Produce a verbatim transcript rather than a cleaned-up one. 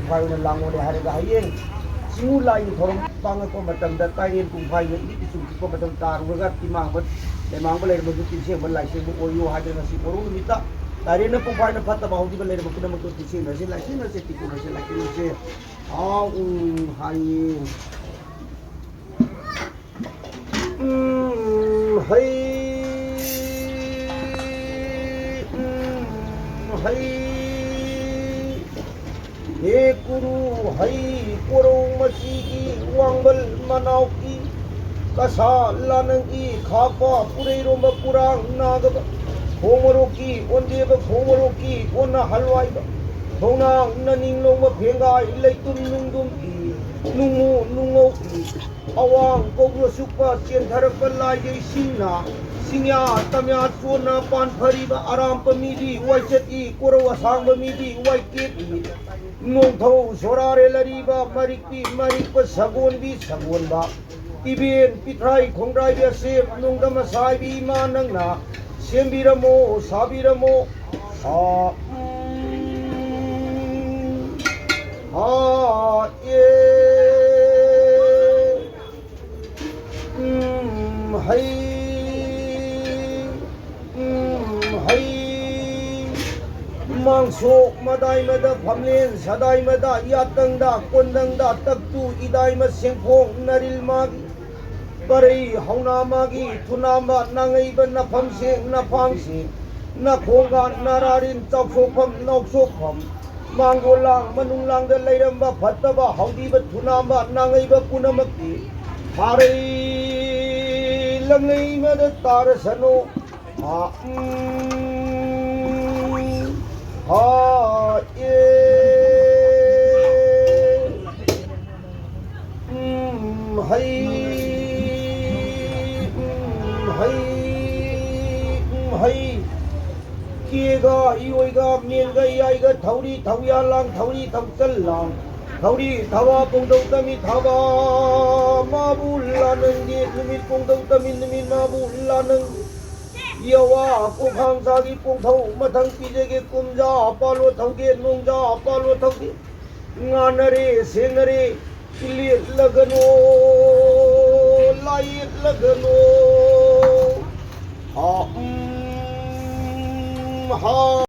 ꯄꯨꯡꯐꯥꯏ ꯑꯣꯏꯅ ꯂꯥꯡꯉꯣꯜꯂꯦ ꯍꯥꯏꯔꯒ ꯍꯌꯦꯡ ꯆꯤꯡꯉꯨ ꯂꯥꯏꯒꯤ ꯊꯧꯔꯝ ꯄꯥꯡꯉꯛꯄ ꯃꯇꯝꯗ ꯇꯥꯏꯔꯦꯟ ꯄꯨꯡꯐꯥꯏꯅ ꯏꯗꯤꯛ ꯏꯆꯨꯝ ꯆꯤꯛꯄ ꯃꯇꯝ ꯇꯥꯔꯨꯔꯒ ꯇꯤꯃꯥꯡꯕ ꯂꯩꯃꯥꯡꯕ ꯂꯩꯔꯝꯕꯁꯨ ꯇꯤꯟꯁꯦꯡꯕ ꯂꯥꯏꯁꯦꯡꯕ ꯑꯣꯏꯌꯨ ꯍꯥꯏꯗꯅ ꯉꯁꯤ ꯃꯣꯔꯧ ꯅꯨꯃꯤꯠꯇ ꯇꯥꯏꯔꯦꯟꯅ ꯄꯨꯡꯐꯥꯏꯅ ꯐꯠꯇꯕ ꯍꯧꯈꯤꯕ ꯂꯩꯔꯝꯕ ꯄꯨꯝꯅꯃꯛꯇꯨ ꯇꯤꯟꯁꯦꯡꯅꯁꯦ, ꯂꯥꯏꯁꯦꯡꯅꯁꯦ, ꯇꯤꯟꯁꯦꯡꯅꯁꯦ, ꯂꯥꯏꯁꯦꯡꯅꯁꯦ꯫ ꯍꯥꯎ ꯎꯝ ꯍꯥꯏꯌꯦ꯫ ꯎꯝ ꯍꯩ ꯎꯝ ꯍꯩ꯫ ꯍꯦ ꯀꯨꯔꯨ ꯍꯩ ꯀꯣꯔꯧ ꯃꯆꯤꯒꯤ ꯋꯥꯡꯕꯜ ꯃꯅꯥꯎꯀꯤ ꯀꯁꯥ ꯂꯥꯅꯪꯒꯤ ꯈꯥꯛꯄ ꯄꯨꯔꯩꯔꯣꯝꯕ ꯄꯨꯔꯥꯡ ꯅꯥꯒꯕ ꯈꯣꯡꯃꯔꯣꯛꯀꯤ ꯑꯣꯟꯗꯦꯕ ꯈꯣꯡꯃꯔꯣꯛꯀꯤ ꯑꯣꯟꯅ ꯍꯜꯋꯥꯏꯕ ꯊꯣꯡꯅꯥꯡ ꯅꯅꯤꯡ ꯂꯣꯡꯕ ꯐꯦꯡꯒꯥꯏ ꯂꯩꯇꯨꯝ ꯅꯨꯡꯗꯨꯝ ꯅꯨꯡꯃꯨ ꯅꯨꯡꯉꯧ ꯑꯋꯥꯡ ꯀꯧꯕ꯭ꯔꯨ ꯁꯨꯛꯄ ꯆꯦꯟꯊꯔꯛꯄ ꯂꯥꯏꯒꯩꯁꯤꯡꯅ ꯁꯤꯡꯌꯥ ꯇꯝꯌꯥ ꯆꯣꯟꯅ ꯄꯥꯟꯐꯔꯤꯕ ꯑꯔꯥꯝꯄ ꯃꯤꯗꯤ ꯋꯥꯏꯆꯠꯏ, ꯀꯣꯔꯧ ꯑꯁꯥꯡꯕ ꯃꯤꯗꯤ ꯋꯥꯏꯀꯦꯠꯏ꯫ ꯅꯣꯡꯊꯧ ꯁꯣꯔꯥꯔꯦꯜ ꯑꯔꯤꯕ ꯃꯔꯤꯛꯄꯤ ꯃꯔꯤꯛꯄ ꯁꯒꯣꯟꯕꯤ ꯁꯒꯣꯟꯕ ꯏꯕꯦꯟ ꯄꯤꯊ꯭ꯔꯥꯏ ꯈꯣꯡꯗ꯭ꯔꯥꯏꯕꯤ ꯑꯁꯦꯞ ꯅꯣꯡꯗꯝ ꯑꯁꯥꯏꯕꯤ ꯏꯃꯥ ꯅꯪꯅ ꯁꯦꯝꯕꯤꯔꯝꯃꯣ ꯁꯥꯕꯤꯔꯝꯃꯣ꯫ ꯍꯥ ꯎꯝ, ꯍꯥ ꯑꯦ꯫ ꯎꯝ ꯍꯩ ꯎꯝ ꯍꯩ꯫ ꯃꯥꯡꯁꯣꯛ ꯃꯗꯥꯏ ꯃꯗ ꯐꯝꯂꯦꯟ ꯁꯗꯥꯏ ꯃꯗ ꯌꯥꯇꯪꯗ ꯀꯣꯟꯗꯪꯗ ꯇꯛꯇꯨ ꯏꯗꯥꯏꯃ ꯁꯦꯡꯐꯣꯡ ꯅꯔꯤꯜ ꯃꯥꯒꯤ ꯄꯔꯩ ꯍꯧꯅꯥ ꯃꯥꯒꯤ ꯊꯨꯅꯥꯝꯕ ꯅꯥꯉꯩꯕ ꯅꯐꯝꯁꯦꯡ ꯅꯐꯥꯡꯁꯦꯡ ꯅꯈꯣꯡꯒ ꯅꯔꯥꯔꯤꯟ ꯆꯥꯎꯊꯣꯛꯐꯝ ꯅꯥꯎꯊꯣꯛꯐꯝ ꯃꯥꯡꯒꯣꯜ ꯂꯥꯡ ꯃꯅꯨꯡ ꯂꯥꯡꯗ ꯂꯩꯔꯝꯕ ꯐꯠꯇꯕ ꯍꯥꯎꯗꯤꯕ ꯊꯨꯅꯥꯝꯕ ꯅꯥꯉꯩꯕ ꯄꯨꯝꯅꯃꯛꯀꯤ ꯐꯥꯔꯩ ꯂꯪꯂꯩꯃꯗ ꯇꯥꯔꯁꯅꯨ꯫ ꯍꯥ ꯎꯝ ꯍꯥ ꯑꯦ꯫ ꯎꯝ ꯍꯩ ꯎꯝ ꯍꯩ ꯎꯝ ꯍꯩ꯫ ꯀꯦꯒ ꯏꯌꯣꯏꯒ ꯃꯦꯟꯒ ꯏꯌꯥꯏꯒ ꯊꯧꯔꯤ ꯊꯧꯌꯥ ꯂꯥꯡ ꯊꯧꯔꯤ ꯊꯧꯆꯜ ꯂꯥꯡ ꯊꯧꯔꯤ ꯊꯋꯥ ꯄꯣꯡꯗꯧ ꯇꯝꯃꯤ ꯊꯥꯕ ꯃꯥꯕꯨ ꯂꯥꯅꯪꯗꯦ ꯅꯨꯃꯤꯠ ꯄꯣꯡꯗꯧ ꯇꯝꯃꯤ ꯅꯨꯃꯤꯠ ꯃꯥꯕꯨ ꯂꯥꯅꯪꯗꯦ꯫ ꯌꯥꯋꯥ ꯀꯣꯡꯈꯥꯡ ꯁꯥꯒꯤ ꯄꯣꯡꯊꯧ ꯃꯊꯪ ꯄꯤꯖꯒꯦ ꯀꯨꯝꯖꯥ ꯄꯥꯜꯂꯣ ꯊꯧꯒꯦ ꯅꯣꯡꯖꯥ ꯄꯥꯜꯂꯣ ꯊꯧꯒꯦ꯫ ꯉꯥꯟꯅꯔꯦ, ꯁꯦꯡꯅꯔꯦ, ꯂꯦꯠꯂꯒꯅꯣ, ꯂꯥꯏꯌꯦꯠꯂꯒꯅꯣ꯫ ꯍꯥ, ꯎꯝ, ꯍꯥ꯫